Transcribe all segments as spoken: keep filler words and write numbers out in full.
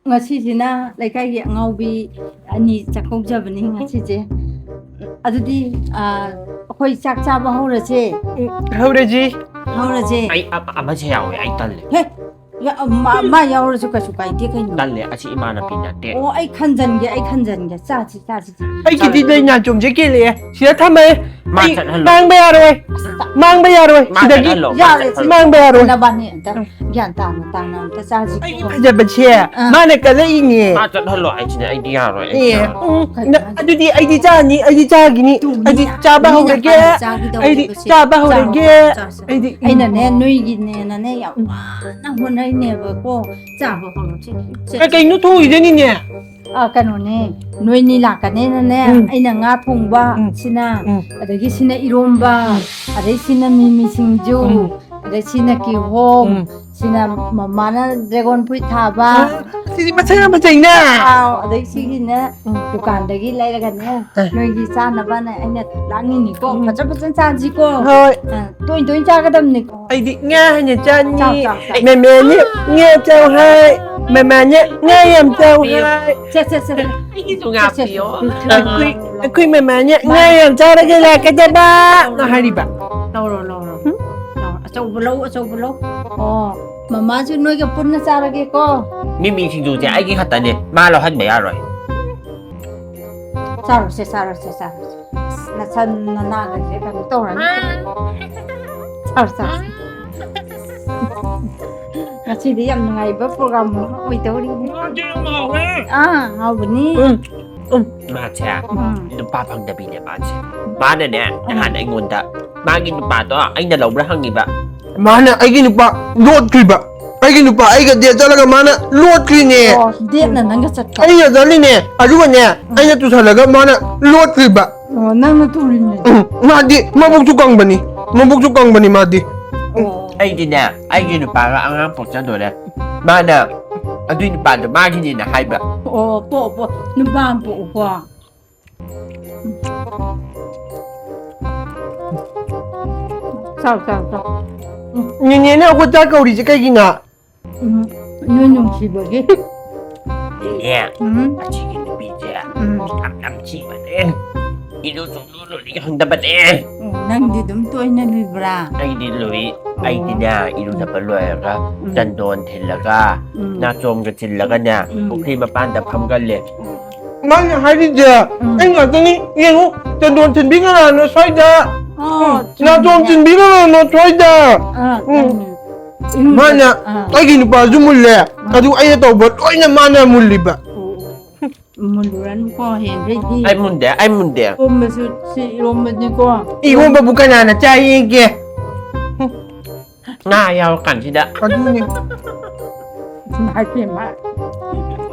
ꯉꯁꯤꯁꯤꯅ ꯂꯩꯀꯥꯏꯒꯤ ꯑꯉꯥꯎꯕꯤ ꯑꯅꯤ ꯆꯥꯛꯀꯧꯖꯕꯅꯤ ꯉꯁꯤꯁꯦ꯫ ꯑꯗꯨꯗꯤ, ꯑ, ꯑꯩꯈꯣꯏ ꯆꯥꯛ ꯆꯥꯕ ꯍꯧꯔꯁꯦ꯫ ꯍꯧꯔꯁꯤ꯫ ꯍꯧꯔꯁꯦ꯫ ꯑꯩ ꯑ- ꯑꯃꯁꯦ ꯌꯥꯎꯋꯦ, ꯑꯩ ꯇꯜꯂꯦ꯫ ꯍꯦ, ꯌꯥ- ꯃꯥ ꯃꯥ ꯌꯥꯎꯔꯁꯨ ꯀꯩꯁꯨ ꯀꯥꯏꯗꯦ ꯀꯩꯅꯣ꯫ ꯇꯜꯂꯦ, ꯑꯁꯤ ꯏꯃꯥꯟꯅꯕꯤ ꯅꯠꯇꯦ꯫ ꯑꯣ, ꯑꯩ ꯈꯟꯖꯟꯒꯦ, ꯑꯩ ꯈꯟꯖꯟꯒꯦ꯫ ꯆꯥꯁꯤ, ꯆꯥꯁꯤ, ꯆꯥꯁꯤ꯫ ꯑꯩꯒꯤꯗꯤ ꯂꯩ ꯅꯥꯆꯣꯝꯁꯦ ꯀꯦꯜꯂꯛꯑꯦ꯫ ꯁꯤꯗ ꯊꯝꯃꯦ꯫ ꯃꯥ ꯑꯩ ꯆꯠꯍꯜꯂꯣ꯫ ꯃꯥꯡꯕ ꯌꯥꯔꯣꯏ꯫ ꯃꯥ ꯃꯥꯡꯕ ꯌꯥꯔꯣꯏ꯫ ꯃꯥ ꯁꯤꯗꯒꯤ ꯆꯠꯍꯜꯂꯣ, ꯃꯥ ꯌꯥꯔꯦ, ꯆꯠꯍꯜꯂꯣ꯫ ꯃꯥꯡꯕ ꯌꯥꯔꯣꯏ꯫ ꯅꯕꯥꯅꯤ ꯑꯝꯇ ꯒ꯭ꯌꯥꯟ ꯇꯥꯅ ꯇꯥꯅ ꯑꯝꯇ ꯆꯥꯁꯤ꯫ ꯑꯩꯒꯤ ꯐꯖꯕꯁꯦ ꯑꯥ꯫ ꯃꯥꯅ ꯀꯜꯂꯛꯏꯅꯦ꯫ ꯃꯥ ꯆꯠꯍꯜꯂꯣ, ꯑꯩꯁꯤꯅꯦ, ꯑꯩꯗꯤ ꯌꯥꯔꯣꯏ, ꯑꯩꯗꯤ ꯑꯦ, ꯌꯥꯔꯣꯏ꯫ ꯎꯝ, ꯅ- ꯑꯗꯨꯗꯤ ꯑꯩꯗꯤ ꯆꯥꯅꯤ, ꯑꯩꯗꯤ ꯆꯥꯒꯤꯅꯤ, ꯇꯨꯅꯤ, ꯑꯩꯗꯤ ꯆꯥꯕ ꯃꯤꯅ ꯍꯧꯔꯒꯦ, ꯍꯥꯟꯅ ꯆꯥꯒꯤꯗꯧꯔꯤꯕꯁꯦ꯫ ꯑꯩꯗꯤ ꯆꯥꯕ ꯍꯧꯔꯒꯦ, ꯆꯥꯔꯣ, ꯆꯥꯔꯣ, ꯆꯥꯔꯣ꯫ ꯑꯩꯗꯤ ꯑꯩꯅꯅꯦ, ꯅꯣꯏꯒꯤꯅꯦꯅꯅꯦ, ꯌꯥꯝ ꯋꯥꯅ ꯍꯣꯠꯅꯩꯅꯦꯕꯀꯣ꯫ ꯆꯥꯕ ꯍꯧꯔꯁꯦ꯫ ꯁꯦ, ꯀꯩ- ꯀꯩꯅꯣ ꯊꯣꯡꯉꯤꯗꯅꯤꯅꯦ? ꯑ, ꯀꯩꯅꯣꯅꯦ, ꯅꯣꯏꯅꯤ ꯂꯥꯛꯀꯅꯦꯅꯅꯦ, ꯎꯝ꯫ ꯑꯩꯅ ꯉꯥ ꯊꯣꯡꯕ ꯎꯝ꯫ ꯁꯤꯅ, ꯎꯝ꯫ ꯑꯗꯒꯤ ꯁꯤꯅ ꯏꯔꯣꯝꯕ, ꯎꯝ꯫ ꯑꯗꯩ ꯁꯤꯅ ꯃꯤꯃꯤ ꯁꯤꯡꯖꯨ, ꯎꯝ꯫ ꯑꯗꯩ ꯁꯤꯅ ꯀꯤꯍꯣꯝ, ꯎꯝ꯫ ꯁꯤꯅ ꯃꯃꯥꯅ dragon fruit ꯊꯥꯕ꯫ ꯑ, ꯁꯤꯗꯤ ꯃꯁꯛ ꯌꯥꯝ ꯐꯖꯩꯅꯦ꯫ ꯑꯥꯎ, ꯑꯗꯩ ꯁꯤꯒꯤꯅꯦ, ꯎꯝ꯫ ꯗꯨꯀꯥꯟꯗꯒꯤ ꯂꯩꯔꯒꯅꯦ, ꯑ꯫ ꯅꯣꯏꯒꯤ ꯆꯥꯅꯕꯅ ꯑꯩꯅ ꯂꯥꯡꯉꯤꯅꯤꯀꯣ꯫ ꯎꯝ꯫ ꯐꯖ ꯐꯖꯅ ꯆꯥꯁꯤꯀꯣ꯫ ꯍꯣꯏ꯫ ꯑ, ꯇꯣꯏ ꯇꯣꯏ ꯆꯥꯒꯗꯕꯅꯤꯀꯣ꯫ ꯑꯩꯗꯤ ꯉꯥ ꯍꯦꯟꯅ ꯆꯥꯅꯤ꯫ ꯆꯥꯎ, ꯆꯥꯎ, ꯆꯥꯎ꯫ ꯃꯦꯃꯦꯅꯤ ꯉꯥ ꯆꯥꯎ ꯍꯥꯏ꯫ ꯃꯃꯥꯅ ꯉꯥ ꯌꯥꯝ ꯆꯥꯎ ꯍꯥꯏ꯫ ꯁꯦ, ꯁꯦ, ꯁꯦ, ꯁꯦ꯫ ꯑꯩꯒꯤꯁꯨ ꯉꯥ ꯄꯤꯌꯣ꯫ ꯑꯩꯈꯣꯏ, ꯑꯩꯈꯣꯏ ꯃꯃꯥꯅ ꯉꯥ ꯌꯥꯝ ꯆꯥꯔꯒ ꯂꯥꯛꯀꯗꯕ ꯅ ꯍꯥꯏꯔꯤꯕ꯫ ꯂꯧꯔꯣ, ꯂꯧꯔꯣ꯫ ꯂꯧꯔꯣ꯫ ꯑꯆꯧꯕ ꯂꯧ, ꯑꯆꯧꯕ ꯂꯧ꯫ ꯑꯣ, ꯃꯃꯥꯁꯨ ꯅꯣꯏꯒ ꯄꯨꯟꯅ ꯆꯥꯔꯒꯦꯀꯣ꯫ ꯃꯤꯃꯤ ꯁꯤꯡꯖꯨꯁꯦ ꯑꯩꯒꯤ ꯈꯛꯇꯅꯦ, ꯃꯥ ꯂꯧꯍꯟꯕ ꯌꯥꯔꯣꯏ꯫ ꯆꯥꯔꯣꯁꯦ, ꯆꯥꯔꯣꯁꯦ, ꯆꯥꯔꯣꯁꯦ꯫ ꯑꯁ, ꯅꯁꯝ ꯅꯅꯥꯒꯁꯦ ꯀꯩꯅꯣ ꯇꯧꯔꯅꯤ꯫ ꯆꯥꯔꯣ, ꯆꯥꯔꯣ꯫ ꯉꯁꯤꯗꯤ ꯌꯥꯝ ꯅꯨꯡꯉꯥꯏꯕ program ꯑꯃ ꯑꯣꯏꯗꯧꯔꯤ꯫ ꯑꯥ, ꯍꯥꯎꯕꯅꯤ꯫ ꯎꯝ, ꯎꯝ꯫ ꯃꯥꯁꯦ ꯎꯝ꯫ ꯅꯨꯄꯥ ꯐꯪꯗꯕꯤꯅꯦ ꯃꯥꯁꯦ꯫ ꯃꯥꯅꯅꯦ, ꯅꯍꯥꯟ ꯑꯩꯉꯣꯟꯗ ꯃꯥꯒꯤ ꯅꯨꯄꯥꯗꯣ ꯑꯩꯅ ꯂꯧꯕ꯭ꯔꯥ ꯍꯪꯉꯤꯕ꯫ ꯃꯥꯅ ꯑꯩꯒꯤ ꯅꯨꯄꯥ ꯂꯣꯠꯈ꯭ꯔꯤꯕ꯫ ꯑꯩꯒꯤ ꯅꯨꯄꯥ ꯑꯩꯒ date ꯆꯠꯂꯒ ꯃꯥꯅ ꯂꯣꯠꯈ꯭ꯔꯤꯅꯦ꯫ ꯑꯣ, date ꯅ ꯅꯪꯒ ꯆꯠꯄ? ꯑꯩꯅ ꯆꯠꯂꯤꯅꯦ, ꯑꯗꯨꯒꯅꯦ, ꯑꯩꯅ ꯇꯨꯁꯜꯂꯒ ꯃꯥꯅ ꯂꯣꯠꯈ꯭ꯔꯤꯕ꯫ ꯑꯣ, ꯅꯪꯅ ꯇꯨꯔꯤꯅꯦ꯫ ꯎꯝ, ꯃꯥꯗꯤ ꯃꯕꯨꯛꯁꯨ ꯀꯪꯕꯅꯤ, ꯃꯕꯨꯛꯁꯨ ꯀꯪꯕꯅꯤ ꯃꯥꯗꯤ꯫ ꯑꯣ꯫ ꯑꯩꯗꯤꯅꯦ, ꯑꯩꯒꯤ ꯅꯨꯄꯥꯒ ꯑꯉꯥꯡ ꯄꯣꯛꯆꯗꯣꯔꯦ꯫ ꯃꯥꯅ ꯑꯗꯨꯏ ꯅꯨꯄꯥꯗꯣ ꯃꯥꯒꯤꯅꯦꯅ ꯍꯥꯏꯕ꯫ ꯑꯣ, ꯄꯣꯛꯑꯣ, ꯄꯣꯛꯑꯣ꯫ ꯅꯨꯄꯥ ꯑꯃ ꯄꯣꯛꯎꯀꯣ꯫ ꯆꯥꯎ, ꯆꯥꯎ, ꯆꯥꯎ꯫ ꯅꯦꯅꯦꯅ ꯑꯩꯈꯣꯏ ꯆꯥꯛ ꯀꯧꯔꯤꯁꯦ ꯀꯩꯒꯤꯅꯣ? ꯎꯝ, ꯅꯣꯏ ꯅꯨꯡꯁꯤꯕꯒꯤ꯫ ꯅꯦꯅꯦ, ꯎꯝ꯫ ꯑꯁꯤꯒꯤ ꯅꯨꯄꯤꯁꯦ ꯎꯝ꯫ ꯌꯥꯝ ꯅꯝꯊꯤꯕꯅꯦ꯫ ꯏꯔꯨꯁꯨ ꯂꯨꯔꯨꯗꯤ ꯈꯪꯗꯕꯅꯦ꯫ ꯑꯣ, ꯅꯪꯗꯤ ꯑꯗꯨꯝ ꯇꯣꯏꯅ ꯂꯨꯏꯕ꯭ꯔꯥ? ꯑꯩꯗꯤ ꯂꯨꯏ꯫ ꯑꯣ꯫ ꯑꯩꯗꯤꯅꯦ, ꯏꯔꯨꯖꯕ ꯂꯣꯏꯔꯒ ꯎꯝ꯫ ꯆꯟꯗꯣꯟ ꯊꯤꯜꯂꯒ, ꯎꯝ꯫ ꯅꯥꯆꯣꯝꯒ ꯆꯤꯜꯂꯒꯅꯦ, ꯎꯝ꯫ ꯄꯨꯈ꯭ꯔꯤ ꯃꯄꯥꯟꯗ ꯐꯝꯒꯜꯂꯦ꯫ ꯃꯥꯅ ꯍꯥꯏꯔꯤꯁꯦ ꯎꯝ꯫ ꯑꯩ ꯉꯥꯛꯇꯅꯤ꯫ ꯌꯦꯡꯉꯨ, ꯆꯟꯗꯣꯟ ꯊꯤꯟꯕꯤ ꯀꯅꯥꯅꯣ ꯁ꯭ꯋꯥꯏꯗ? ꯑꯣ, ꯅꯥꯆꯣꯝ ꯊꯤꯟꯕꯤ ꯀꯅꯥꯅꯣ ꯁ꯭ꯋꯥꯏꯗ? ꯑꯥ, ꯎꯝ꯫ ꯎꯝ꯫ ꯃꯥꯅ ꯑꯩꯒꯤ ꯅꯨꯄꯥꯁꯨ ꯃꯨꯜꯂꯦ, ꯑꯗꯨ ꯑꯩꯅ ꯇꯧꯕ ꯂꯣꯏꯅ ꯃꯥꯅ ꯃꯨꯜꯂꯤꯕ꯫ ꯑꯣ, ꯑꯣ꯫ ꯃꯨꯜꯂꯨꯔꯅꯨꯀꯣ, ꯍꯌꯦꯡꯗꯩꯗꯤ꯫ ꯑꯩ ꯃꯨꯟꯗꯦ, ꯑꯩ ꯃꯨꯟꯗꯦ꯫ ꯏꯔꯣꯝꯕꯁꯨ ꯁꯤ ꯏꯔꯣꯝꯕꯅꯤꯀꯣ꯫ ꯏꯔꯣꯝꯕꯕꯨ ꯀꯅꯥꯅ ꯆꯥꯏꯌꯦꯒꯦ? ꯉꯥ ꯌꯥꯎꯔꯀꯥꯟꯁꯤꯗ꯫ ꯑꯗꯨꯅꯦ꯫ ꯏꯃꯥ ꯏꯄꯦꯝꯃ꯫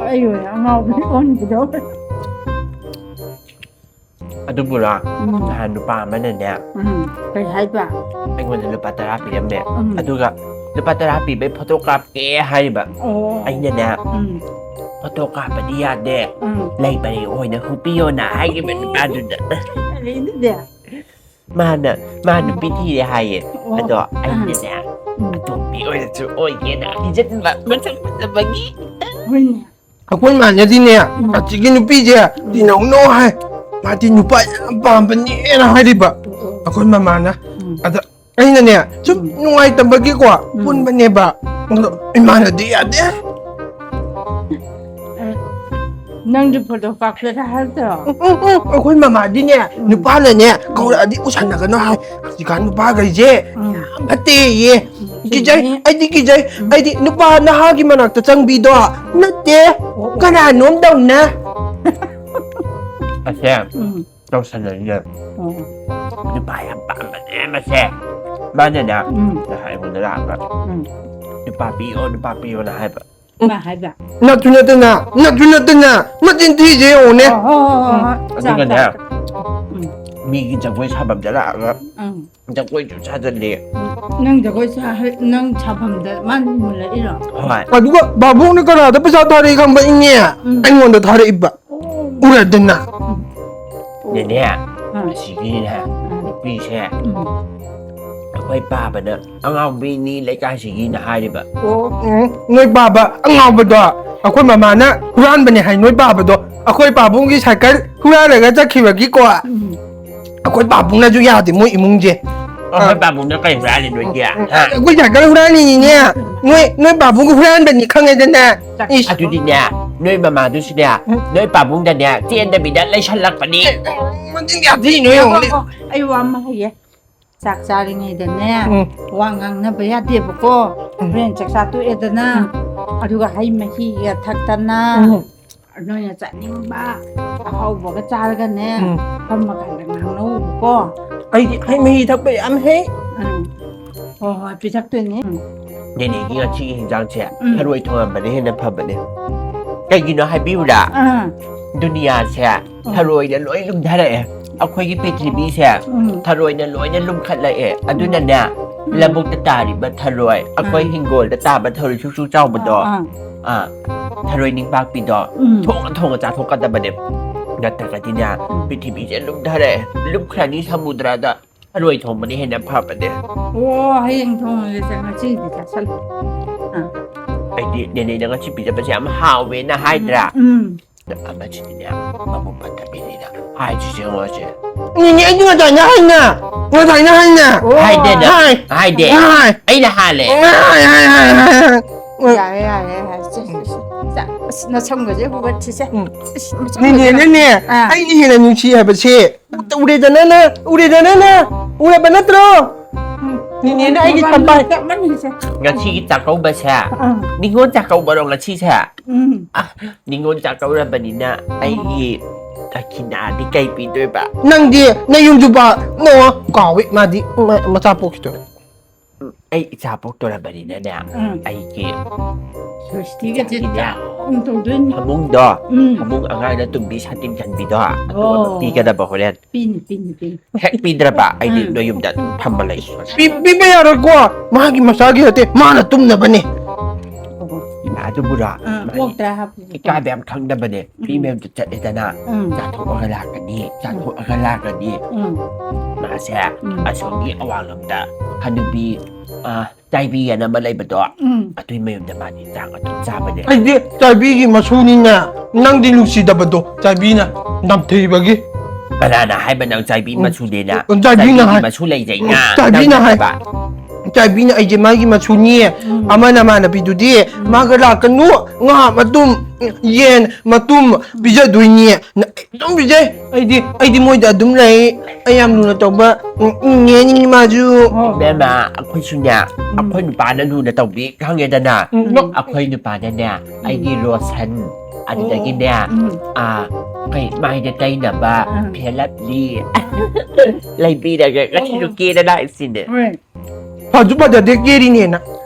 ꯑꯩ ꯑꯣꯏꯅ ꯑꯉꯥꯎꯕꯤ ꯑꯣꯟꯈꯤꯗꯧꯔꯦ꯫ ꯑꯗꯨꯕꯨꯔꯣ, ꯎꯝ꯫ ꯅꯍꯥꯟ ꯅꯨꯄꯥ ꯑꯃꯅꯅꯦ, ꯎꯝ, ꯀꯩ ꯍꯥꯏꯕ? ꯑꯩꯉꯣꯟꯗ ꯂꯨꯄꯥ ꯇꯔꯥ ꯄꯤꯔꯝꯃꯦ꯫ ꯎꯝ꯫ ꯑꯗꯨꯒ ꯂꯨꯄꯥ ꯇꯔꯥ ꯄꯤꯕꯩ ꯐꯣꯇꯣ ꯀꯥꯞꯀꯦ ꯍꯥꯏꯔꯤꯕ꯫ ꯑꯣ꯫ ꯑꯩꯅꯅꯦ, ꯎꯝ꯫ ꯐꯣꯇꯣ ꯀꯥꯞꯄꯗꯤ ꯌꯥꯗꯦ, ꯎꯝ꯫ ꯂꯩ ꯄꯔꯦꯡ ꯑꯣꯏꯅ ꯍꯨꯄꯤꯌꯣꯅ ꯍꯥꯏꯈꯤꯕ ꯅꯨꯄꯥꯗꯨꯗ꯫ ꯑꯗꯩꯗꯨꯗꯤ? ꯃꯥꯅ, ꯃꯥ ꯅꯨꯄꯤ ꯊꯤꯔꯦ ꯍꯥꯏꯌꯦ꯫ ꯑꯣ꯫ ꯑꯗꯣ ꯑꯩꯅꯅꯦ, ꯎꯝ꯫ ꯑꯇꯣꯝꯕꯤ ꯑꯣꯏꯔꯁꯨ ꯑꯣꯏꯒꯦꯅ ꯄꯤꯖꯟꯕ, ꯃꯁꯛ ꯐꯖꯕꯒꯤ꯫ ꯍꯣꯏꯅꯦ꯫ ꯑꯩꯈꯣꯏ ꯃꯥꯟꯅꯗꯤꯅꯦ, ꯎꯝ꯫ ꯑꯁꯤꯒꯤ ꯅꯨꯄꯤꯁꯦ ꯇꯤꯟꯅꯧꯅꯣ ꯍꯥꯏ꯫ ꯃꯥꯗꯤ ꯅꯨꯄꯥ ꯌꯥꯝ ꯄꯥꯝꯕꯅꯦꯅ ꯍꯥꯏꯔꯤꯕ ꯑꯣ, ꯑꯣ꯫ ꯑꯩꯈꯣꯏ ꯃꯃꯥꯅ꯫ ꯎꯝ꯫ ꯑꯗ ꯑꯩꯅꯅꯦ, ꯁꯨꯝ ꯎꯝ꯫ ꯅꯨꯡꯉꯥꯏꯇꯕꯒꯤꯀꯣ ꯎꯝ꯫ ꯄꯨꯟꯕꯅꯦꯕ꯫ ꯑꯗꯣ ꯏꯃꯥꯅꯗꯤ ꯌꯥꯗꯦ꯫ ꯑꯦ, ꯅꯪꯗꯤ ꯐꯣꯇꯣ ꯀꯥꯞꯀꯦꯔꯥ ꯍꯥꯏꯔꯛꯇ꯭ꯔꯣ? ꯎꯝ, ꯎꯝ, ꯎꯝ, ꯑꯩꯈꯣꯏ ꯃꯃꯥꯗꯤꯅꯦ, ꯎꯝ꯫ ꯅꯨꯄꯥꯅꯅꯦ ꯀꯧꯔꯛꯑꯗꯤ ꯎꯁꯟꯅꯒꯅꯣ ꯍꯥꯏ꯫ ꯍꯧꯖꯤꯛꯀꯥꯟ ꯅꯨꯄꯥꯈꯩꯁꯦ ꯎꯝ꯫ ꯌꯥꯝ ꯐꯠꯇꯦꯌꯦ꯫ ꯀꯤꯖꯩ, ꯆꯨꯝꯃꯤ꯫ ꯑꯩꯗꯤ ꯀꯤꯖꯩ꯫ ꯎꯝ꯫ ꯑꯩꯗꯤ ꯅꯨꯄꯥ ꯅꯍꯥꯒꯤ ꯃꯅꯥꯛꯇ ꯆꯪꯕꯤꯗꯣ ꯅꯠꯇꯦ, ꯑꯣ꯫ ꯀꯅꯥꯅꯣꯝ ꯇꯧꯅ꯫ ꯑꯁꯦ, ꯎꯝ꯫ ꯇꯧꯁꯟꯅꯔꯤꯅꯦ꯫ ꯑꯣ꯫ ꯅꯨꯄꯥ ꯌꯥꯝ ꯄꯥꯝꯕꯅꯦ ꯃꯁꯦ꯫ ꯃꯥꯅꯅꯦ, ꯎꯝ꯫ ꯅꯍꯥꯟ ꯑꯩꯉꯣꯟꯗ ꯂꯥꯛꯑꯒ, ꯎꯝ꯫ "ꯅꯨꯄꯥ ꯄꯤꯌꯣ, ꯅꯨꯄꯥ ꯄꯤꯌꯣꯅ" ꯍꯥꯏꯕ꯫ ꯃꯥ ꯍꯥꯏꯕ? ꯅꯠꯁꯨ ꯅꯠꯇꯅ, ꯅꯠꯁꯨ ꯅꯠꯇꯅ, ꯃꯆꯤꯟ ꯊꯤꯁꯦ ꯌꯦꯡꯉꯨꯅꯦ꯫ ꯑꯣ, ꯍꯣ, ꯍꯣ, ꯍꯣ, ꯍꯣ꯫ ꯑꯗꯨꯒꯅꯦ, ꯆꯥ, ꯆꯥ, ꯆꯥ꯫ ꯎꯝ꯫ ꯃꯤꯒꯤ ꯖꯒꯣꯏ ꯁꯥꯐꯝꯗ ꯂꯥꯛꯑꯒ ꯎꯝ꯫ ꯖꯒꯣꯏꯁꯨ ꯁꯥꯖꯜꯂꯦ꯫ ꯎꯝ꯫ ꯅꯪ ꯖꯒꯣꯏ ꯁꯥ-, ꯅꯪ ꯁꯥꯐꯝꯗ ꯃꯥꯅ ꯃꯨꯜꯂꯛꯏꯔꯣ? ꯍꯣꯏ꯫ ꯑꯗꯨꯒ ꯚꯥꯕꯣꯛꯅ ꯀꯅꯥꯗ ꯄꯩꯁꯥ ꯊꯥꯔꯛꯏ ꯈꯪꯕ ꯏꯅꯦ? ꯎꯝ꯫ ꯑꯩꯉꯣꯟꯗ ꯊꯥꯔꯛꯏꯕ꯫ ꯑꯣ꯫ ꯎꯔꯗꯅ꯫ ꯎꯝ꯫ ꯅꯦꯅꯦ, ꯑꯥ꯫ ꯑꯁꯤꯒꯤꯅꯦ, ꯑꯥ꯫ ꯅꯨꯄꯤꯁꯦ ꯎꯝ꯫ ꯑꯩꯈꯣꯏ ꯄꯥꯕꯅ ꯑꯉꯥꯎꯕꯤꯅꯤ ꯂꯩꯀꯥꯏꯁꯤꯒꯤꯅ ꯍꯥꯏꯔꯤꯕ꯫ ꯑꯣ, ꯎꯝ, ꯅꯣꯏ ꯄꯥꯕ ꯑꯉꯥꯎꯕꯗꯣ ꯑꯩꯈꯣꯏ ꯃꯃꯥꯅ ꯍꯨꯔꯥꯟꯕꯅꯦ ꯍꯥꯏ꯫ ꯅꯣꯏ ꯄꯥꯕꯗꯣ ꯑꯩꯈꯣꯏ ꯄꯥꯕꯨꯡꯒꯤ ꯁꯥꯏꯀꯜ ꯍꯨꯔꯥꯜꯂꯒ ꯆꯠꯈꯤꯕꯒꯤꯀꯣ꯫ ꯎꯝ꯫ ꯑꯩꯈꯣꯏ ꯄꯥꯕꯨꯡꯅꯁꯨ ꯌꯥꯗꯦ, ꯃꯣꯏ ꯏꯃꯨꯡꯁꯦ꯫ ꯑꯩꯈꯣꯏ ꯄꯥꯕꯨꯡꯅ ꯀꯩ ꯍꯨꯔꯥꯜꯂꯤ ꯅꯣꯏꯒꯤ? ꯎꯝ, ꯍꯥ? ꯑꯩꯈꯣꯏ ꯁꯥꯏꯀꯜ ꯍꯨꯔꯥꯜꯂꯤꯅꯤꯅꯦ꯫ ꯅꯣꯏ, ꯅꯣꯏ ꯄꯥꯕꯨꯡꯒꯤ ꯍꯨꯔꯥꯟꯕꯅꯤ ꯈꯪꯉꯦꯗꯅ꯫ ꯏꯁ꯫ ꯑꯗꯨꯗꯤꯅꯦ, ꯅꯣꯏ ꯃꯃꯥꯗꯨꯁꯨꯅꯦ, ꯎꯝ꯫ ꯅꯣꯏ ꯄꯥꯕꯨꯡꯗꯅꯦ ꯆꯦꯟꯗꯕꯤꯗ ꯂꯩꯁꯜꯂꯛꯄꯅꯤ꯫ ꯃꯆꯤꯟ ꯌꯥꯝ ꯊꯤꯅꯦ, ꯌꯦꯡꯉꯨꯅꯦ꯫ ꯑꯩ ꯋꯥ ꯑꯃ ꯍꯥꯏꯒꯦ꯫ ꯆꯥꯛ ꯆꯥꯔꯤꯉꯩꯗꯅꯦ, ꯎꯝ꯫ ꯋꯥ ꯉꯥꯡꯅꯕ ꯌꯥꯗꯦꯕꯀꯣ꯫ ꯎꯝ꯫ ꯍꯣꯔꯦꯟ ꯆꯥꯛꯆꯥ ꯇꯣꯛꯑꯦꯗꯅ, ꯎꯝ꯫ ꯑꯗꯨꯒ ꯍꯩ ꯃꯍꯤꯒ ꯊꯛꯇꯅ, ꯎꯝ꯫ ꯅꯣꯏꯅ ꯆꯥꯅꯤꯡꯕ ꯑꯍꯥꯎꯕꯒ ꯆꯥꯔꯒꯅꯦ, ꯎꯝ꯫ ꯐꯝꯃꯀꯥꯟꯗ ꯉꯥꯡꯅꯧꯕꯀꯣ꯫ ꯑꯩꯗꯤ ꯍꯩ ꯃꯍꯤ ꯊꯛꯄ ꯌꯥꯝ ꯍꯩ꯫ ꯎꯝ꯫ ꯍꯣꯏ, ꯍꯣꯏ, ꯄꯤꯊꯛꯇꯣꯏꯅꯦ꯫ ꯎꯝ꯫ ꯅꯦꯅꯦꯒꯤ ꯉꯁꯤꯒꯤ ꯍꯤꯟꯖꯥꯡꯁꯦ ꯎꯝ꯫ ꯊꯔꯣꯏ ꯊꯣꯡꯉꯝꯕꯅ ꯍꯦꯟꯅ ꯐꯕꯅꯦ꯫ ꯀꯩꯒꯤꯅꯣ ꯍꯥꯏꯕꯤꯌꯨꯔꯥ? ꯑꯥ꯫ ꯗꯨꯅꯤꯌꯥꯁꯦ ꯎꯝ꯫ ꯊꯔꯣꯏꯅ ꯂꯣꯏ ꯂꯨꯝꯊꯔꯛꯑꯦ꯫ ꯑꯩꯈꯣꯏꯒꯤ ꯄ꯭ꯔꯤꯊꯤꯕꯤꯁꯦ ꯎꯝ꯫ ꯊꯔꯣꯏꯅ ꯂꯣꯏꯅ ꯂꯨꯝꯈꯠꯂꯛꯑꯦ꯫ ꯑꯗꯨꯅꯅꯦ, ꯎꯝ꯫ ꯂꯧꯕꯨꯛꯇ ꯇꯥꯔꯤꯕ ꯊꯔꯣꯏ, ꯑꯩꯈꯣꯏ ꯎꯝ꯫ ꯍꯤꯡꯒꯣꯜꯗ ꯇꯥꯕ ꯊꯔꯣꯏ ꯁꯨꯛꯁꯨ ꯆꯥꯎꯕꯗꯣ, ꯑꯥ, ꯑꯥ꯫ ꯑꯥ, ꯊꯔꯣꯏ ꯅꯤꯡꯄꯥꯛꯄꯤꯗꯣ ꯎꯝ꯫ ꯊꯣꯡꯉ ꯊꯣꯡꯉ ꯆꯥꯊꯣꯛꯀꯗꯕꯅꯦ꯫ ꯅꯠꯇ꯭ꯔꯒꯗꯤꯅꯦ, ꯎꯝ꯫ ꯄ꯭ꯔꯤꯊꯤꯕꯤꯁꯦ ꯂꯨꯝꯊꯔꯛꯑꯦ, ꯂꯨꯞꯈ꯭ꯔꯅꯤ ꯁꯃꯨꯗ꯭ꯔꯗ꯫ ꯊꯔꯣꯏ ꯊꯣꯡꯕꯅ ꯍꯦꯟꯅ ꯐꯕꯅꯦ꯫ ꯑꯣ, ꯍꯌꯦꯡ ꯊꯣꯡꯉꯒꯦꯁꯦ, ꯉꯁꯤꯗꯤ ꯆꯥꯁꯜꯂꯣ꯫ ꯑꯥ꯫ ꯑꯩꯗꯤ ꯅꯦꯅꯦꯅ ꯉꯁꯤ ꯄꯤꯖꯕꯁꯦ ꯌꯥꯝ ꯍꯥꯎꯋꯦꯅ ꯍꯥꯏꯗ꯭ꯔꯥ? ꯎꯝ꯫ ꯑꯃꯁꯤꯗꯤꯅꯦ, ꯃꯕꯨꯛ ꯐꯠꯇꯕꯤꯅꯤꯅ ꯍꯥꯏꯁꯤꯁꯦ ꯌꯦꯡꯉꯣꯁꯦ꯫ ꯅꯦꯅꯦ, ꯑꯩꯗꯤ ꯉꯁꯥꯏꯅ ꯍꯥꯏꯅ, ꯉꯁꯥꯏꯅ ꯍꯥꯏꯅ꯫ ꯑꯣ꯫ ꯍꯥꯏꯗꯦꯅ? ꯍꯥꯏ꯫ ꯍꯥꯏꯗꯦ꯫ ꯍꯥꯏ꯫ ꯑꯩꯅ ꯍꯥꯜꯂꯦ꯫ ꯍꯥꯏ, ꯍꯥꯏ, ꯍꯥꯏ, ꯍꯥꯏ, ꯍꯥꯏ꯫ ꯎꯝ꯫ ꯌꯥꯔꯦ, ꯌꯥꯔꯦ, ꯌꯥꯔꯦ, ꯁꯦ, ꯁꯦ, ꯁꯦ꯫ ꯁꯦ, ꯑꯁ, ꯅꯁꯝꯒꯁꯦ ꯍꯨꯒꯠꯈꯤꯁꯦ꯫ ꯎꯝ꯫ ꯑꯁ, ꯅꯁꯝꯒꯁꯦ꯫ ꯅꯦꯅꯦꯅꯅꯦ, ꯑꯥ꯫ ꯑꯩꯅ ꯍꯦꯟꯅ ꯅꯨꯡꯁꯤ ꯍꯥꯏꯕꯁꯦ ꯎꯔꯦꯗꯅ ꯅꯪ, ꯎꯔꯦꯗꯅ ꯅꯪ, ꯎꯔꯕ ꯅꯠꯇ꯭ꯔꯣ? ꯎꯝ, ꯅꯦꯅꯦꯅ ꯑꯩꯒꯤ ꯃꯕꯥꯅꯤ ꯊꯝꯕꯥꯜ ꯆꯞ ꯃꯥꯟꯅꯩꯁꯦ꯫ ꯉꯁꯤꯒꯤ ꯆꯥꯛꯀꯧꯕꯁꯦ, ꯑꯥ꯫ ꯅꯤꯉꯣꯜ ꯆꯥꯛꯀꯧꯕꯔꯣ ꯉꯁꯤꯁꯦ? ꯎꯝ꯫ ꯑ, ꯅꯤꯉꯣꯜ ꯆꯥꯛꯀꯧꯔꯕꯅꯤꯅ ꯑꯩꯒꯤ ꯗꯈꯤꯅꯥꯗꯤ ꯀꯩ ꯄꯤꯗꯣꯏꯕ? ꯅꯪꯗꯤ ꯅꯌꯨꯝꯁꯨ ꯄꯥ-, ꯅꯣ, ꯀꯥꯎꯋꯤ ꯃꯥꯗꯤ, ꯃ-, ꯃꯆꯥ ꯄꯣꯛꯈꯤꯗꯣꯔꯦ꯫ ꯎꯝ, ꯑꯩ ꯏꯆꯥ ꯄꯣꯛꯇꯣꯔꯕꯅꯤꯅꯅꯦ, ꯎꯝ꯫ ꯑꯩꯒꯤ ꯁ꯭ꯋꯦꯁꯇꯤꯒꯁꯦ ꯏꯆꯥꯒꯤꯅꯦ ꯆꯥꯎꯅ ꯇꯧꯗꯣꯏꯅꯤ꯫ ꯐꯃꯨꯡꯗꯣ, ꯎꯝ꯫ ꯐꯃꯨꯡ ꯑꯉꯥꯡꯅ ꯇꯨꯝꯕꯤ ꯁꯥꯇꯤꯟ ꯈꯟꯕꯤꯗꯣ, ꯑꯗꯨ ꯑꯣ꯫ ꯄꯤꯒꯗꯕ ꯍꯣꯔꯦꯟ꯫ ꯄꯤꯅꯤ, ꯄꯤꯅꯤ, ꯄꯤꯅꯤ꯫ ꯍꯦꯛ ꯄꯤꯗ꯭ꯔꯕ ꯑꯩꯗꯤ ꯎꯝ꯫ ꯅꯣꯏ ꯌꯨꯝꯗ ꯑꯗꯨꯝ ꯐꯝꯕ ꯂꯩꯁꯨ꯫ ꯄꯤ-, ꯄꯤꯕ ꯌꯥꯔꯣꯏꯀꯣ, ꯃꯥꯒꯤ ꯃꯆꯥꯒꯤ ꯅꯠꯇꯦ, ꯃꯥꯅ ꯇꯨꯝꯅꯕꯅꯦ꯫ ꯑꯣ꯫ ꯏꯃꯥ ꯑꯗꯨꯕꯨꯔꯣ? ꯑꯥ, ꯃꯥꯗꯤ ꯑꯣꯛ ꯇꯔꯥ ꯍꯥꯞꯄꯨ꯫ ꯏꯀꯥꯏꯕ ꯌꯥꯝ ꯈꯪꯗꯕꯅꯦ꯫ ꯃꯤ ꯎꯝ꯫ ꯃꯌꯨꯝꯗ ꯆꯠꯂꯦꯗꯅ, ꯎꯝ꯫ ꯆꯥꯊꯣꯛꯑꯒ ꯂꯥꯛꯀꯅꯤ, ꯆꯥꯊꯣꯛꯑꯒ ꯂꯥꯛꯀꯅꯤ꯫ ꯎꯝ꯫ ꯃꯥ ꯁꯦ, ꯎꯝ꯫ ꯑꯁꯣꯝꯒꯤ ꯑꯋꯥꯡꯂꯣꯝꯗ ꯍꯅꯨꯕꯤ, ꯑ, ꯆꯥꯏꯕꯤ ꯑꯅ ꯑꯃ ꯂꯩꯕꯗꯣ, ꯎꯝ꯫ ꯑꯗꯨꯏ ꯃꯌꯨꯝꯗ ꯃꯥꯗꯤ ꯆꯥꯛ ꯑꯗꯨꯝ ꯆꯥꯕꯅꯦ꯫ ꯑꯩꯗꯤ ꯆꯥꯏꯕꯤꯒꯤ ꯃꯁꯨꯅꯤꯅꯦ, ꯅꯪꯗꯤ ꯅꯨꯡꯁꯤꯗꯕꯗꯣ ꯆꯥꯏꯕꯤꯅ ꯅꯝꯊꯤꯕꯒꯤ꯫ ꯀꯅꯥꯅ ꯍꯥꯏꯕ ꯅꯪ ꯆꯥꯏꯕꯤ ꯎꯝ꯫ ꯃꯁꯨꯅꯦꯅ? ꯆꯥꯏꯕꯤꯅ ꯆꯥꯏꯕꯤꯒꯤ ꯍꯥꯏ꯫ ꯃꯁꯨ ꯂꯩꯖꯩꯅ꯫ ꯆꯥꯏꯕꯤꯅ ꯅꯪꯅ ꯍꯥꯏ꯫ ꯍꯥꯏꯕ꯫ ꯆꯥꯏꯕꯤꯅ ꯑꯩꯁꯦ ꯃꯥꯒꯤ ꯃꯁꯨꯅꯤ, ꯎꯝ꯫ ꯑꯃ ꯅꯃꯥꯟꯅꯕꯤꯗꯨꯗꯤ ꯎꯝ꯫ ꯃꯥꯒ ꯂꯥꯛꯀꯅꯨ, ꯉꯥ ꯃꯇꯨꯝ, ꯌꯦꯟ ꯃꯇꯨꯝ ꯄꯤꯖꯗꯣꯏꯅꯤ꯫ ꯅ-, ꯑꯗꯨꯝ ꯄꯤꯖꯩ꯫ ꯑꯩꯗꯤ, ꯑꯩꯗꯤ ꯃꯣꯏꯗ ꯑꯗꯨꯝ ꯂꯩ꯫ ꯑꯩ ꯌꯥꯝ ꯂꯨꯅ ꯇꯧꯕ, ꯎꯝ, ꯏꯅꯦꯅꯤ ꯃꯥꯁꯨ꯫ ꯏꯕꯦꯝꯃ, ꯑꯩꯈꯣꯏꯁꯨꯅꯦ, ꯎꯝ꯫ ꯑꯩꯈꯣꯏ ꯅꯨꯄꯥꯅ ꯂꯨꯅ ꯇꯧꯕꯤ ꯈꯪꯉꯦꯗꯅ꯫ ꯎꯝ꯫ ꯑꯩꯈꯣꯏ ꯅꯨꯄꯥꯅꯅꯦ, ꯎꯝ꯫ ꯑꯩꯒꯤ ꯂꯣꯁꯟ, ꯑꯗꯨꯗꯒꯤꯅꯦ, ꯎꯝ꯫ ꯑꯥ, ꯀꯩ, ꯃꯥꯏꯗ ꯇꯩꯅꯕ, ꯎꯝ꯫ ꯐꯦꯂꯞꯂꯤ ꯂꯩꯕꯤꯔꯒ ꯉꯁꯤꯁꯨ ꯀꯦꯔ ꯂꯥꯛꯏꯁꯤꯅꯦ꯫ ꯍꯣꯏ꯫ ꯐꯁꯨ ꯐꯖꯗꯦ ꯀꯦꯔꯤꯅꯦꯅ꯫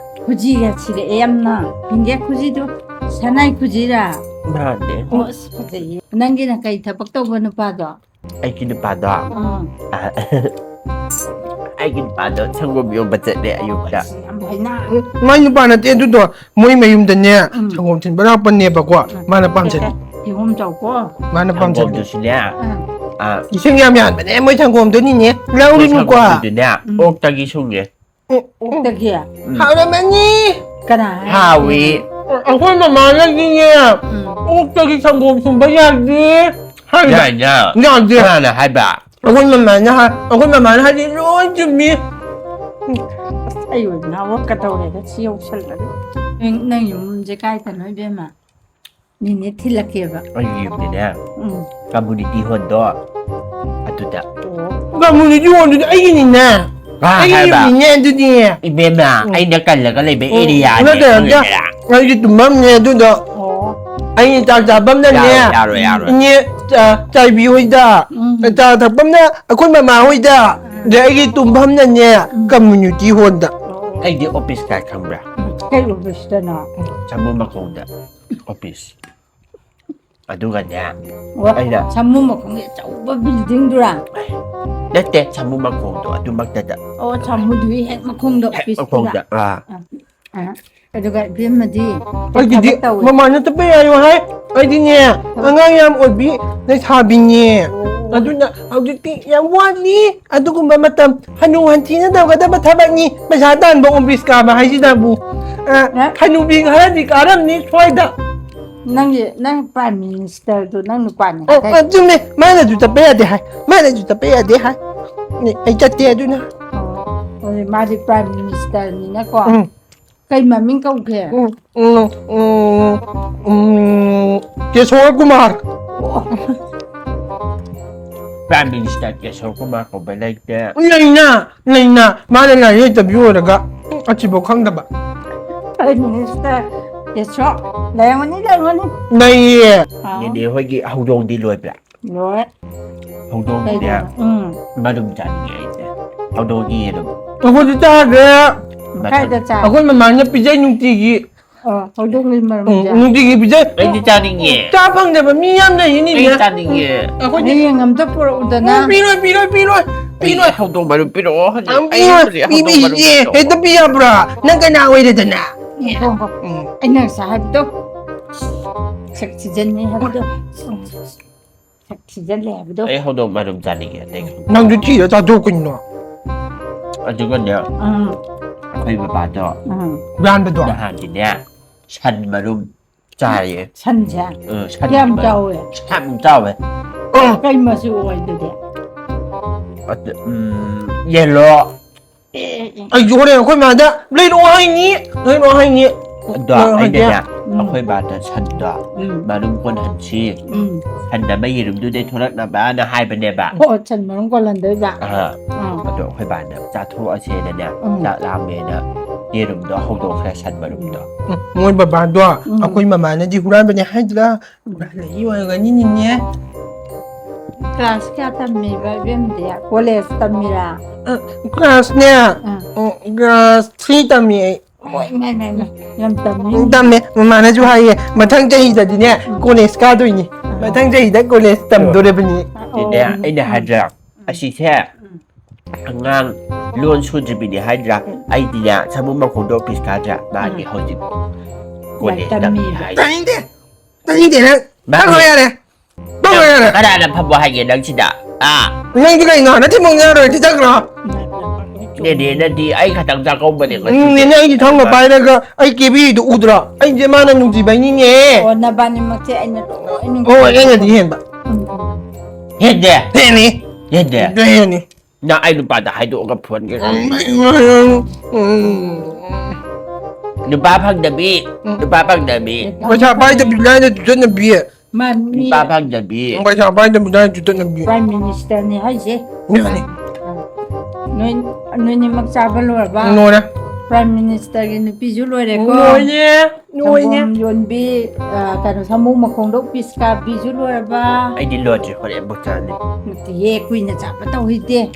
ꯈꯨꯖꯤꯒ ꯁꯤꯔꯛꯑꯦ ꯌꯥꯝꯅ꯫ ꯐꯤꯡꯒꯦ ꯈꯨꯖꯤꯗꯣ꯫ ꯁꯅꯥꯏ ꯈꯨꯖꯤꯔꯥ? ꯃꯥꯅꯦ꯫ ꯑꯣ, ꯑꯁ, ꯐꯖꯩꯌꯦ꯫ ꯅꯪꯒꯤꯅ ꯀꯩ ꯊꯕꯛ ꯇꯧꯕ ꯅꯨꯄꯥꯗꯣ? ꯑꯩꯒꯤ ꯅꯨꯄꯥꯗꯣ? ꯑꯥ꯫ ꯑ, ꯑꯩꯒꯤ ꯅꯨꯄꯥꯗꯣ ꯁꯪꯒꯣꯝ ꯌꯣꯟꯕ ꯆꯠꯂꯦ ꯑꯌꯨꯛꯇ꯫ ꯑꯁ, ꯌꯥꯝ ꯐꯩꯅ꯫ ꯎꯝ, ꯃꯥꯏ ꯅꯨꯄꯥ ꯅꯠꯇꯦ ꯑꯗꯨꯗꯣ꯫ ꯃꯣꯏ ꯃꯌꯨꯝꯗꯅꯦ, ꯎꯝ꯫ ꯁꯪꯒꯣꯝ ꯊꯤꯟꯕ ꯂꯥꯛꯄꯅꯦꯕꯀꯣ꯫ ꯎꯝ꯫ ꯃꯥꯅ ꯄꯥꯝꯖꯩ꯫ ꯀꯤꯍꯣꯝ ꯆꯥꯎꯀꯣ꯫ ꯃꯥꯅ ꯄꯥꯝꯖꯕ꯫ ꯁꯪꯒꯣꯝꯗꯨꯁꯨꯅꯦ, ꯎꯝ꯫ ꯑ, ꯏꯁꯤꯡ ꯌꯥꯝ ꯌꯥꯟꯕꯅꯦ ꯃꯣꯏ ꯁꯪꯒꯣꯝꯗꯣ ꯅꯤꯅꯦ꯫ ꯂꯧꯔꯨꯅꯨꯀꯣ꯫ ꯁꯪꯒꯣꯝꯗꯨꯅꯦ, ꯎꯝ꯫ ꯑꯣꯛꯇꯒꯤ ꯁꯨꯡꯉꯦ꯫ ꯎꯝ, ꯎꯝ꯫ ꯑꯣꯛꯇꯒꯤ? ꯎꯝ꯫ ꯍꯥꯎꯔꯝꯃꯅꯤ꯫ ꯀꯅꯥ ꯍꯥꯏ? ꯍꯥꯎꯋꯤ꯫ ꯑꯩꯈꯣꯏ ꯃꯃꯥꯅꯗꯤꯅꯦ, ꯎꯝ꯫ ꯑꯣꯛꯇꯒꯤ ꯁꯪꯒꯣꯝ ꯁꯨꯡꯕ ꯌꯥꯗꯦ ꯍꯥꯏꯕ꯫ ꯌꯥꯏꯅ? ꯌꯥꯗꯦ꯫ ꯀꯅꯥꯅ ꯍꯥꯏꯕ? ꯑꯩꯈꯣꯏ ꯃꯃꯥꯅ ꯍꯥꯏ, ꯑꯩꯈꯣꯏ ꯃꯃꯥꯅ ꯍꯥꯏꯗꯤ ꯂꯣꯏ ꯆꯨꯝꯃꯤ꯫ ꯑꯁ, ꯑꯩ ꯑꯣꯏ ꯉꯥꯎꯔꯛꯀꯗꯧꯔꯦꯗ ꯁꯤ ꯌꯧꯁꯜꯂꯗꯤ꯫ ꯅꯪ, ꯅꯪ ꯌꯨꯝꯁꯦ ꯀꯥꯏꯗꯅꯣ, ꯏꯕꯦꯝꯃ? ꯅꯤꯅꯦ ꯊꯤꯜꯂꯛꯀꯦꯕ꯫ ꯑꯩꯒꯤ ꯌꯨꯝꯗꯤꯅꯦ, ꯎꯝ꯫ ꯀꯝꯃꯨꯅꯤꯇꯤ ꯍꯣꯜꯗꯣ ꯑꯗꯨꯗ꯫ ꯑꯣ꯫ ꯀꯝꯃꯨꯅꯤꯇꯤ ꯍꯣꯜꯗꯨꯗꯤ ꯑꯩꯒꯤꯅꯤꯅꯦ꯫ ꯀꯥ ꯑꯩꯒꯤ ꯍꯥꯏꯕ? ꯌꯨꯝꯅꯤꯅꯦ ꯑꯗꯨꯗꯤ꯫ ꯏꯕꯦꯝꯃ, ꯎꯝ꯫ ꯑꯩꯅ ꯀꯜꯂꯒ ꯂꯩꯕ ꯑꯣ, ꯑꯦꯔꯤꯌꯥꯅꯦ, ꯅꯠꯇꯦ, ꯅꯠꯇꯦ꯫ ꯈꯪꯉꯦꯗꯅ? ꯑꯩꯒꯤ ꯇꯨꯝꯐꯝꯅꯦ ꯑꯗꯨꯗꯣ꯫ ꯑꯣ꯫ ꯑꯩꯒꯤ ꯆꯥꯛ ꯆꯥꯐꯝꯅꯅꯦ꯫ ꯌꯥꯔꯣꯏ, ꯌꯥꯔꯣꯏ, ꯌꯥꯔꯣꯏ꯫ ꯏꯅꯦ, ꯆꯥ-, ꯆꯥꯏꯕꯤ ꯍꯣꯏꯗ꯫ ꯎꯝ꯫ ꯆꯥ ꯊꯛꯐꯝꯅ ꯑꯩꯈꯣꯏ ꯃꯃꯥ ꯍꯣꯏꯗ꯫ ꯎꯝ꯫ ꯑꯗꯩ ꯑꯩꯒꯤ ꯇꯨꯝꯐꯝꯅꯅꯦ, ꯎꯝ꯫ ꯀꯝꯃꯨꯅꯤꯇꯤ ꯍꯣꯜꯗ꯫ ꯑꯣ꯫ ꯑꯩꯗꯤ ꯑꯣꯐꯤꯁ ꯀꯥꯏ ꯈꯪꯕ꯭ꯔꯥ? ꯎꯝ꯫ ꯀꯩ ꯑꯣꯐꯤꯁꯇꯅꯣ? ꯁꯥꯃꯨ ꯃꯈꯣꯡꯗ ꯑꯣꯐꯤꯁ꯫ ꯑꯗꯨꯒꯅꯦ, ꯑꯣ, ꯑꯩꯅ ꯁꯥꯃꯨ ꯃꯈꯣꯡꯒꯤ ꯑꯆꯧꯕ ꯕꯤꯜꯗꯤꯡꯗꯨꯔꯥ? ꯅꯠꯇꯦ, ꯁꯥꯃꯨ ꯃꯈꯣꯡꯗꯣ ꯑꯗꯨꯃꯛꯇꯗ꯫ ꯑꯣ, ꯁꯥꯃꯨꯗꯨꯒꯤ ꯍꯦꯛ ꯃꯈꯣꯡꯗ ꯍꯦꯛ ꯑꯣꯐꯤꯁꯇꯨꯗ? ꯃꯈꯣꯡꯗ, ꯑꯥ꯫ ꯑꯥ, ꯑꯥ꯫ ꯑꯗꯨꯒ ꯏꯕꯦꯝꯃꯗꯤ ꯑꯩꯒꯤꯗꯤ ꯊꯕꯛ ꯇꯧꯋꯦ꯫ ꯃꯃꯥꯅ ꯆꯠꯄ ꯌꯥꯏꯌꯣ ꯍꯥꯏ꯫ ꯑꯩꯗꯤꯅꯦ, ꯑꯥ꯫ ꯑꯉꯥꯡ ꯌꯥꯝ ꯑꯣꯏꯕꯤ ꯂꯩꯁꯥꯕꯤꯅꯦ꯫ ꯑꯣ, ꯑꯗꯨꯅ ꯍꯧꯖꯤꯛꯇꯤ ꯌꯥꯝ ꯋꯥꯠꯂꯤ꯫ ꯑꯗꯨꯒꯨꯝꯕ ꯃꯇꯝ, ꯍꯅꯨ ꯍꯟꯊꯤꯅ ꯇꯧꯒꯗꯕ ꯊꯕꯛꯅꯤ ꯄꯩꯁꯥ ꯇꯥꯟꯕ ꯑꯣꯐꯤꯁ ꯀꯥꯕ ꯍꯥꯏꯁꯤꯗꯕꯨ꯫ ꯑ, ꯍꯅꯨꯕꯤ ꯈꯔꯗꯤ ꯀꯥꯔꯝꯅꯤ ꯁ꯭ꯋꯥꯏꯗ꯫ ꯅꯪꯒꯤ ꯅꯪ ꯄ꯭ꯔꯥꯏꯝ ꯃꯤꯅꯤꯁꯇꯔꯗꯨ ꯅꯪ ꯅꯨꯄꯥꯅꯤ ꯑꯣ, ꯍꯥꯏꯗꯥꯏ? ꯑ, ꯆꯨꯝꯃꯦ꯫ ꯃꯥꯅꯁꯨ ꯆꯠꯄ ꯌꯥꯗꯦ ꯍꯥꯏ꯫ ꯃꯥꯅꯁꯨ ꯆꯠꯄ ꯌꯥꯗꯦ ꯍꯥꯏ꯫ ꯑꯩ ꯆꯠꯇꯦ ꯑꯗꯨꯅ꯫ ꯑꯣ, ꯑꯗꯨꯗꯤ ꯃꯥꯗꯤ ꯄ꯭ꯔꯥꯏꯝ ꯃꯤꯅꯤꯁꯇꯔꯅꯤꯅꯀꯣ꯫ ꯎꯝ꯫ ꯀꯩ ꯃꯃꯤꯡ ꯀꯧꯒꯦ? ꯎꯝ, ꯎꯝ, ꯎꯝ, ꯎꯝ, ꯀꯦꯁꯣꯔ ꯀꯨꯃꯥꯔ꯫ ꯄ꯭ꯔꯥꯏꯝ ꯃꯤꯅꯤꯁꯇꯔ ꯀꯦꯁꯣꯔ ꯀꯨꯃꯥꯔ ꯀꯧꯕ ꯂꯩꯇꯦ꯫ ꯂꯩꯅ, ꯂꯩꯅ꯫ ꯃꯥꯅ ꯂꯥꯏꯔꯤꯛ ꯍꯩꯇꯕꯤ ꯑꯣꯏꯔꯒ ꯑꯁꯤꯐꯥꯎ ꯈꯪꯗꯕ꯫ ꯄ꯭ꯔꯥꯏꯝ ꯃꯤꯅꯤꯁꯇꯔ ꯀꯦꯁꯣꯔ ꯂꯩꯔꯝꯒꯅꯤ, ꯂꯩꯔꯝꯒꯅꯤ꯫ ꯂꯩꯌꯦ꯫ ꯑꯥ, ꯅꯦꯅꯦ ꯍꯣꯏꯒꯤ ꯍꯧꯗꯣꯡꯗꯤ ꯂꯣꯏꯕ꯭ꯔꯥ? ꯂꯣꯏ꯫ ꯍꯧꯗꯣꯡꯗꯤꯅꯦ ꯀꯩꯗꯧꯕ? ꯎꯝ꯫ ꯃꯔꯨꯝ ꯆꯥꯅꯤꯡꯉꯦ ꯑꯩꯁꯦ꯫ ꯍꯧꯗꯣꯡꯒꯤ ꯌꯦꯔꯨꯝ꯫ ꯑꯩꯈꯣꯏꯗꯤ ꯆꯥꯈ꯭ꯔꯦ꯫ ꯀꯥꯏꯗ ꯆꯥ? ꯑꯩꯈꯣꯏ ꯃꯃꯥꯅ ꯄꯤꯖꯩ ꯅꯨꯡꯇꯤꯒꯤ꯫ ꯑꯣ, ꯍꯧꯗꯣꯡꯒꯤ ꯎꯝ, ꯃꯔꯨꯝꯁꯦ꯫ ꯅꯨꯡꯇꯤꯒꯤ ꯄꯤꯖꯩ꯫ ꯑꯩꯗꯤ ꯆꯥꯅꯤꯡꯉꯦ꯫ ꯆꯥ ꯐꯪꯗꯕ ꯃꯤ ꯌꯥꯝ ꯂꯩꯔꯤꯅꯤꯅꯦ꯫ ꯑꯩ ꯆꯥꯅꯤꯡꯉꯦ꯫ ꯑꯩꯈꯣꯏꯗꯤ ꯍꯌꯦꯡ ꯑꯝꯇ ꯄꯨꯔꯛꯎꯗꯅ꯫ ꯎꯝ, ꯄꯤꯔꯣꯏ, ꯄꯤꯔꯣꯏ, ꯄꯤꯔꯣꯏ, ꯑꯩ ꯄꯤꯔꯣꯏ꯫ ꯍꯧꯗꯣꯡ ꯃꯔꯨꯝ ꯄꯤꯔꯛꯑꯣ ꯍꯧꯖꯤꯛ꯫ ꯌꯥꯝ ꯑꯩ ꯄꯤꯔꯣꯏ, ꯍꯧꯖꯤꯛ ꯍꯧꯗꯣꯡ ꯃꯔꯨꯝ ꯄꯤꯕꯤꯒꯦ꯫ ꯄꯤꯔꯛꯑꯣ꯫ ꯍꯦꯛꯇ ꯄꯤ ꯌꯥꯕ꯭ꯔꯥ? ꯅꯪ ꯀꯅꯥ ꯑꯣꯏꯔꯦꯗꯅ? ꯉꯥꯏꯈꯣ, ꯉꯥꯏꯈꯣ꯫ ꯑꯩꯅ ꯉꯁꯥꯏ ꯍꯥꯏꯕꯗꯣ꯫ ꯁꯛ ꯊꯤꯖꯟꯅꯤ ꯍꯥꯏꯕꯗꯣ꯫ ꯁꯛ ꯊꯤꯖꯜꯂꯦ ꯍꯥꯏꯕꯗꯣ꯫ ꯑꯩ ꯍꯧꯗꯣꯡ ꯃꯔꯨꯝ ꯆꯥꯅꯤꯡꯉꯦ ꯑꯇꯩ꯫ ꯅꯪꯁꯨ ꯊꯤꯔ ꯆꯥꯊꯣꯛ ꯀꯩꯅꯣ꯫ ꯑꯗꯨꯒꯅꯦ ꯎꯝ, ꯑꯩꯈꯣꯏ ꯕꯕꯥꯗꯣ ꯎꯝ꯫ ꯍꯨꯔꯥꯟꯕꯗꯣ꯫ ꯅꯍꯥꯟꯗꯤꯅꯦ ꯁꯟ ꯃꯔꯨꯝ ꯆꯥꯏꯌꯦ꯫ ꯁꯟꯁꯦ ꯎꯝ, ꯁꯟ ꯀꯌꯥꯝ ꯃꯔꯨꯝ꯫ ꯆꯥꯎꯋꯦ? ꯌꯥꯝ ꯆꯥꯎꯋꯦ꯫ ꯀꯩ ꯃꯆꯨ ꯑꯣꯏ ꯑꯗꯨꯗꯤ? ꯑꯗ, ꯎꯝ, ꯌꯦꯜꯂꯣ꯫ ꯑꯦ, ꯑꯦ, ꯑꯦ꯫ ꯑꯩꯁꯨ ꯍꯣꯔꯦꯟ ꯑꯩꯈꯣꯏ ꯃꯥꯗ ꯂꯩꯔꯛꯑꯣ ꯍꯥꯏꯅꯤ, ꯂꯩꯔꯛꯑꯣ ꯍꯥꯏꯅꯤ꯫ ꯑꯗꯣ ꯂꯩꯔꯛꯑꯣ ꯑꯩꯅꯅꯦ ꯍꯥꯏꯅꯤ꯫ ꯎꯝ꯫ ꯑꯩꯈꯣꯏ ꯕꯥꯗ ꯁꯟꯗꯣ ꯎꯝ꯫ ꯃꯔꯨꯝ ꯀꯣꯟꯍꯟꯁꯤ꯫ ꯎꯝ꯫ ꯁꯟ ꯑꯃ ꯌꯦꯔꯨꯝꯗꯨꯗꯩ ꯊꯣꯛꯂꯛꯅꯕꯅ ꯍꯥꯏꯕꯅꯦꯕ꯫ ꯑꯣ, ꯁꯟ ꯃꯔꯨꯝ ꯀꯣꯜꯍꯟꯗꯣꯏꯕ? ꯑꯥ, ꯎꯝ꯫ ꯑꯗꯣ ꯑꯩꯈꯣꯏ ꯕꯥꯅ ꯆꯥꯊꯣꯛꯑꯁꯦꯅꯅꯦ ꯎꯝ꯫ ꯆꯥꯛ ꯂꯥꯝꯃꯦꯅ ꯌꯦꯔꯨꯝꯗꯣ ꯍꯧꯗꯣꯛꯈ꯭ꯔꯦ, ꯁꯟ ꯃꯔꯨꯝꯗꯣ꯫ ꯎꯝ, ꯃꯣꯏ ꯕꯕꯥꯗꯣ ꯎꯝ꯫ ꯑꯩꯈꯣꯏ ꯃꯃꯥꯅꯗꯤ ꯍꯨꯔꯥꯟꯕꯅꯦ ꯍꯥꯏꯗ꯭ꯔꯥ? ꯍꯨꯔꯥꯟꯕꯒꯤ ꯑꯣꯏꯔꯒꯅꯤꯅꯦ꯫ ꯀ꯭ꯂꯥꯁ ꯀꯌꯥ ꯇꯝꯃꯤꯕ ꯏꯕꯦꯝꯗꯤ? ꯀꯣꯂꯦꯖ ꯇꯝꯃꯤꯔꯥ? ꯀ꯭ꯂꯥꯁꯅꯦ꯫ ꯑꯥ꯫ ꯎꯝ, ꯀ꯭ꯂꯥꯁ ꯊ꯭ꯔꯤ ꯇꯝꯃꯤ ꯑꯩ꯫ ꯍꯣꯏ, ꯏꯃꯥꯏ, ꯏꯃꯥꯏ, ꯏꯃꯥꯏ, ꯌꯥꯝ ꯇꯝꯃꯤ꯫ ꯎꯝ, ꯇꯝꯃꯦ꯫ ꯃꯃꯥꯅꯁꯨ ꯍꯥꯏꯌꯦ, ꯃꯊꯪ ꯆꯍꯤꯗꯗꯤꯅꯦ, ꯎꯝ꯫ ꯀꯣꯂꯦꯖ ꯀꯥꯗꯣꯏꯅꯤ꯫ ꯃꯊꯪ ꯆꯍꯤꯗ ꯀꯣꯂꯦꯖ ꯇꯝꯗꯣꯔꯕꯅꯤ꯫ ꯑꯣ, ꯑꯗꯨꯅꯦ ꯎꯝ, ꯑꯩꯅ ꯎꯝ꯫ ꯍꯥꯏꯗ꯭ꯔꯥ, ꯎꯝ꯫ ꯑꯁꯤꯁꯦ ꯑꯉꯥꯡ ꯂꯣꯟ ꯁꯨꯗ꯭ꯔꯤꯕꯤꯅꯤ ꯍꯥꯏꯗ꯭ꯔꯥ? ꯑꯩꯗꯤꯅꯦ, ꯁꯥꯃꯨ ꯃꯈꯣꯡꯗꯣ ꯑꯣꯐꯤꯁ ꯀꯥꯗ꯭ꯔꯥ? ꯃꯥꯗꯤ ꯎꯝ꯫ ꯍꯧꯖꯤꯛ ꯂꯥꯏꯔꯤꯛ ꯀꯣꯂꯦꯖ ꯇꯝꯃꯤ ꯇꯝꯃꯤ ꯍꯥꯏ꯫ ꯍꯥꯏ꯫ ꯇꯥꯅꯤꯡꯗꯦ, ꯇꯥꯅꯤꯡꯗꯦ ꯅꯪ꯫ ꯃꯥꯅꯤ꯫ ꯇꯥꯈ꯭ꯔꯣ ꯌꯥꯔꯦ꯫ ꯂꯣꯏꯔꯦ꯫ ꯀꯅꯥꯅ ꯐꯕ ꯍꯥꯏꯒꯦ ꯅꯪ ꯁꯤꯗ? ꯑꯥ? ꯅꯪꯗꯤ ꯀꯩꯅꯣ? ꯅꯊꯤꯕꯣꯡ ꯌꯥꯔꯣꯏ, ꯊꯤꯗꯛꯈ꯭ꯔꯣ? ꯅꯦꯅꯦꯅꯗꯤ ꯑꯩ ꯈꯛꯇꯪ ꯆꯥꯛꯀꯧꯕꯅꯦ ꯉꯁꯤꯗꯤ꯫ ꯎꯝ, ꯅꯦꯅꯦ, ꯑꯩꯗꯤ ꯊꯥꯡꯅ ꯄꯥꯏꯔꯒ ꯑꯩ ꯀꯦꯕꯤꯗꯨ ꯎꯗ꯭ꯔꯣ? ꯑꯩꯁꯦ ꯃꯥꯅ ꯅꯨꯡꯁꯤꯕꯩꯅꯤꯅꯦ꯫ ꯑꯣ, ꯅꯕꯥꯅꯤꯃꯛꯁꯦ ꯑꯩꯅ ꯂꯣꯏ ꯅꯨꯡꯁꯤ-, ꯍꯣꯏ, ꯑꯩꯅꯗꯤ ꯍꯦꯟꯕ꯫ ꯎꯝ, ꯎꯝ꯫ ꯍꯦꯟꯗꯦ꯫ ꯍꯦꯟꯅꯤ꯫ ꯍꯦꯟꯗꯦ꯫ ꯍꯦꯟꯅꯤ꯫ ꯅꯪ ꯑꯩ ꯅꯨꯄꯥꯗ ꯍꯥꯏꯗꯣꯛꯑꯒ ꯐꯣꯟꯒꯦ꯫ ꯎꯝ, ꯎꯝ, ꯎꯝ꯫ ꯅꯨꯄꯥ ꯐꯪꯗꯕꯤ꯫ ꯎꯝ꯫ ꯅꯨꯄꯥ ꯐꯪꯗꯕꯤ꯫ ꯄꯩꯁꯥ ꯄꯥꯏꯗꯕꯤ ꯂꯥꯏꯔ ꯆꯠꯅꯕꯤ꯫ ꯃꯥ ꯃꯤ ꯅꯨꯄꯥ ꯐꯪꯗꯕꯤ꯫ ꯄꯩꯁꯥ ꯄꯥꯏꯗꯕꯤ ꯂꯥꯏꯔ ꯆꯠꯅꯕꯤ꯫ Prime Ministerꯅꯤ ꯍꯥꯏꯁꯦ꯫ ꯃꯥꯅꯤ꯫ ꯅꯣꯏ, ꯅꯣꯏꯅꯤꯃꯛ ꯆꯥꯕ ꯂꯣꯏꯔꯕ? ꯂꯣꯏꯔꯦ꯫ Prime Ministerꯒꯤ ꯅꯨꯄꯤꯁꯨ ꯂꯣꯏꯔꯦꯀꯣ? ꯂꯣꯏꯔꯦ, ꯂꯣꯏꯔꯦ꯫ ꯁꯪꯒꯣꯝ ꯌꯣꯟꯕꯤ, ꯑ, ꯀꯩꯅꯣ, ꯁꯥꯃꯨ ꯃꯈꯣꯡꯗꯣ piece ꯀꯥꯕꯤꯁꯨ ꯂꯣꯏꯔꯕ? ꯑꯩꯗꯤ ꯂꯣꯏꯗ꯭ꯔꯤ, ꯍꯣꯔꯦꯟ ꯑꯃꯨꯛ ꯆꯥꯅꯤ꯫ ꯅꯠꯇꯤꯌꯦ, ꯀꯨꯏꯅ ꯆꯥꯕ ꯇꯧꯍꯩꯗꯦ꯫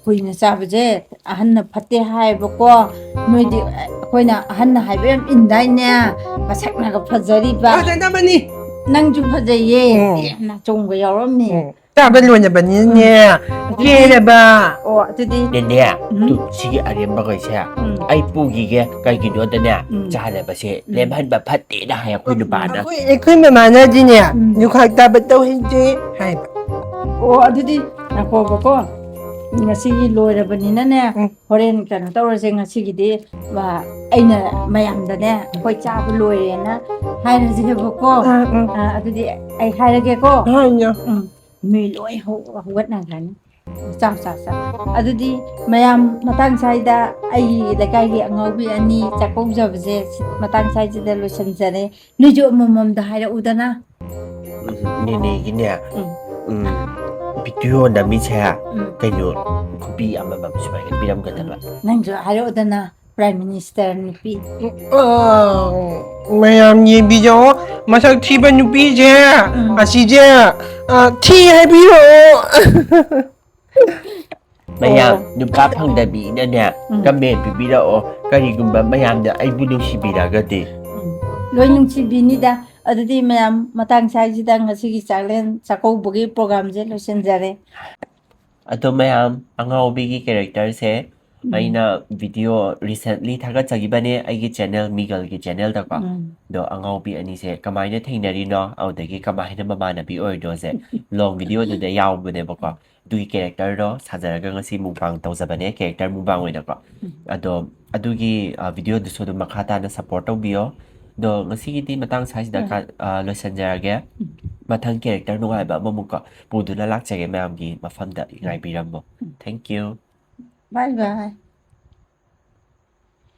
ꯀꯨꯏꯅ ꯆꯥꯕꯁꯦ ꯑꯍꯟꯅ ꯐꯠꯇꯦ ꯍꯥꯏꯌꯦꯕꯀꯣ꯫ ꯅꯣꯏꯗꯤ, ꯑꯩꯈꯣꯏꯅ ꯑꯍꯟꯅ ꯍꯥꯏꯕ ꯌꯥꯝ ꯏꯟꯗꯥꯏꯅꯦ? ꯃꯁꯛꯅꯒ ꯐꯖꯔꯤꯕ꯫ ꯐꯖꯅꯕꯅꯤ꯫ ꯅꯪꯁꯨ ꯐꯖꯩꯌꯦ꯫ ꯎꯝ꯫ ꯑꯦ, ꯅꯥꯆꯣꯝꯒ ꯌꯥꯎꯔꯝꯃꯦ꯫ ꯎꯝ꯫ ꯆꯥꯕ ꯂꯣꯏꯅꯕꯅꯤꯅꯅꯦ, ꯎꯝ꯫ ꯀꯦꯔꯕ꯫ ꯑꯣ, ꯑꯗꯨꯗꯤ ꯅꯦꯅꯦ, ꯎꯝ꯫ ꯇꯨ, ꯁꯤꯒꯤ ꯑꯔꯦꯝꯕꯈꯩꯁꯦ ꯎꯝ꯫ ꯑꯩ ꯄꯨꯈꯤꯒꯦ, ꯀꯩꯒꯤꯅꯣꯗꯅꯦ, ꯎꯝ꯫ ꯆꯥꯅꯕꯁꯦ ꯎꯝ꯫ ꯂꯦꯝꯍꯟꯕ ꯐꯠꯇꯦꯅ ꯍꯥꯏ ꯑꯩꯈꯣꯏ ꯅꯨꯄꯥꯅ꯫ ꯑꯩꯈꯣꯏ, ꯑꯩꯈꯣꯏ ꯃꯃꯥꯅꯗꯤꯅꯦ, ꯎꯝ꯫ ꯌꯨꯈꯥꯛ ꯆꯥꯕ ꯇꯧꯍꯟꯁꯦ ꯍꯥꯏꯕ꯫ ꯑꯣ, ꯑꯗꯨꯗꯤ ꯉꯥꯏꯈꯣꯕꯀꯣ꯫ ꯉꯁꯤꯒꯤ ꯂꯣꯏꯔꯕꯅꯤꯅꯅꯦ, ꯎꯝ꯫ ꯍꯣꯔꯦꯟ ꯀꯩꯅꯣ ꯇꯧꯔꯁꯦ, ꯉꯁꯤꯒꯤꯗꯤ, ꯑ, ꯑꯩꯅ ꯃꯌꯥꯝꯗꯅꯦ, "ꯑꯩꯈꯣꯏ ꯆꯥꯕ ꯂꯣꯏꯔꯦꯅ" ꯍꯥꯏꯔꯁꯦꯕꯀꯣ꯫ ꯑꯥ, ꯎꯝ꯫ ꯑ, ꯑꯗꯨꯗꯤ ꯑꯩ ꯍꯥꯏꯔꯒꯦꯀꯣ꯫ ꯍꯥꯏꯌꯣ꯫ ꯎꯝ, ꯃꯤ ꯂꯣꯏ ꯍꯧ-, ꯍꯧꯒꯠꯅꯈ꯭ꯔꯅꯤ꯫ ꯆꯥꯎ, ꯆꯥꯎ, ꯆꯥꯎ꯫ ꯑꯗꯨꯗꯤ ꯃꯌꯥꯝ, ꯃꯇꯥꯡ ꯁ꯭ꯋꯥꯏꯗ ꯑꯩꯒꯤ ꯂꯩꯀꯥꯏꯒꯤ ꯑꯉꯥꯎꯕꯤ ꯑꯅꯤ ꯆꯥꯛꯀꯧꯖꯕꯁꯦ ꯃꯇꯥꯡ ꯁ꯭ꯋꯥꯏꯁꯤꯗ ꯂꯣꯏꯁꯤꯟꯖꯔꯦ꯫ ꯅꯣꯏꯁꯨ ꯑꯃꯃꯝꯗ ꯍꯥꯏꯔꯛꯎꯗꯅ꯫ ꯎꯝ, ꯅꯦꯅꯦꯒꯤꯅꯦ, ꯎꯝ꯫ ꯎꯝ, video ꯅꯝꯃꯤꯁꯦ, ꯎꯝ꯫ ꯀꯩꯅꯣ, ꯈꯨꯕꯤ ꯑꯃꯃꯝ ꯁꯨꯃꯥꯏꯅ ꯄꯤꯔꯝꯒꯗꯕ꯫ ꯅꯪꯁꯨ ꯍꯥꯏꯔꯛꯎꯗꯅ, Prime Minister ꯅꯨꯄꯤ꯫ ꯑ, ꯃꯌꯥꯝ ꯌꯦꯡꯕꯤꯌꯣ, ꯃꯁꯛ ꯊꯤꯕ ꯅꯨꯄꯤꯁꯦ, ꯎꯝ꯫ ꯑꯁꯤꯁꯦ, ꯑ, ꯊꯤ ꯍꯥꯏꯕꯤꯔꯛꯑꯣ꯫ ꯃꯌꯥꯝ, ꯑꯣ꯫ ꯅꯨꯄꯥ ꯐꯪꯗꯕꯤꯅꯅꯦ, ꯎꯝ꯫ Comment ꯄꯤꯕꯤꯔꯛꯑꯣ, ꯀꯔꯤꯒꯨꯝꯕ ꯃꯌꯥꯝꯅ ꯑꯩꯕꯨ ꯅꯨꯡꯁꯤꯕꯤꯔꯒꯗꯤ꯫ ꯎꯝ꯫ ꯂꯣꯏ ꯅꯨꯡꯁꯤꯕꯤꯅꯤꯗ꯫ ꯑꯗꯨꯗꯤ ꯃꯌꯥꯝ, ꯃꯇꯥꯡ ꯁ꯭ꯋꯥꯏꯁꯤꯗ ꯉꯁꯤꯒꯤ ꯆꯥꯛꯂꯦꯟ ꯆꯥꯛꯀꯧꯕꯒꯤ programꯁꯦ ꯂꯣꯏꯁꯤꯟꯖꯔꯦ꯫ ꯑꯗꯣ ꯃꯌꯥꯝ, ꯑꯉꯥꯎꯕꯤꯒꯤ characterꯁꯦ ꯑꯩꯅ video recently ꯊꯥꯒꯠꯆꯈꯤꯕꯅꯦ ꯑꯩꯒꯤ channel, ꯃꯤꯒꯜꯒꯤ channelꯗꯀꯣ꯫ ꯎꯝ. ꯑꯗꯣ ꯑꯉꯥꯎꯕꯤ ꯑꯅꯤꯁꯦ ꯀꯃꯥꯏꯅ ꯊꯦꯡꯅꯔꯤꯅꯣ, ꯑꯗꯨꯗꯒꯤ ꯀꯃꯥꯏꯅ ꯃꯃꯥꯟꯅꯕꯤ ꯑꯣꯏꯔꯤꯅꯣꯁꯦ long videoꯗꯨꯗ ꯌꯥꯎꯕꯅꯦꯕꯀꯣ꯫ ꯑꯗꯨꯒꯤ characterꯗꯣ ꯁꯥꯖꯔꯒ ꯉꯁꯤ mukbang ꯇꯧꯖꯕꯅꯦ, character mukbang ꯑꯣꯏꯅꯀꯣ꯫ ꯑꯗꯣ ꯑꯗꯨꯒꯤ videoꯗꯨꯁꯨ ꯑꯗꯨꯝ ꯃꯈꯥ ꯇꯥꯅ support ꯇꯧꯕꯤꯌꯣ꯫ ꯑꯗꯣ ꯉꯁꯤꯒꯤꯗꯤ ꯃꯇꯥꯡ ꯁ꯭ꯋꯥꯏꯁꯤꯗ ꯀꯥ- ꯑ, ꯂꯣꯏꯁꯤꯟꯖꯔꯒꯦ꯫ ꯃꯊꯪ character ꯅꯨꯡꯉꯥꯏꯕ ꯑꯃꯃꯨꯛꯀ ꯄꯨꯗꯨꯅ ꯂꯥꯛꯆꯒꯦ ꯃꯌꯥꯝꯒꯤ ꯃꯐꯝꯗ꯫ ꯉꯥꯏꯕꯤꯔꯝꯃꯣ꯫ Thank you꯫ Bye bye.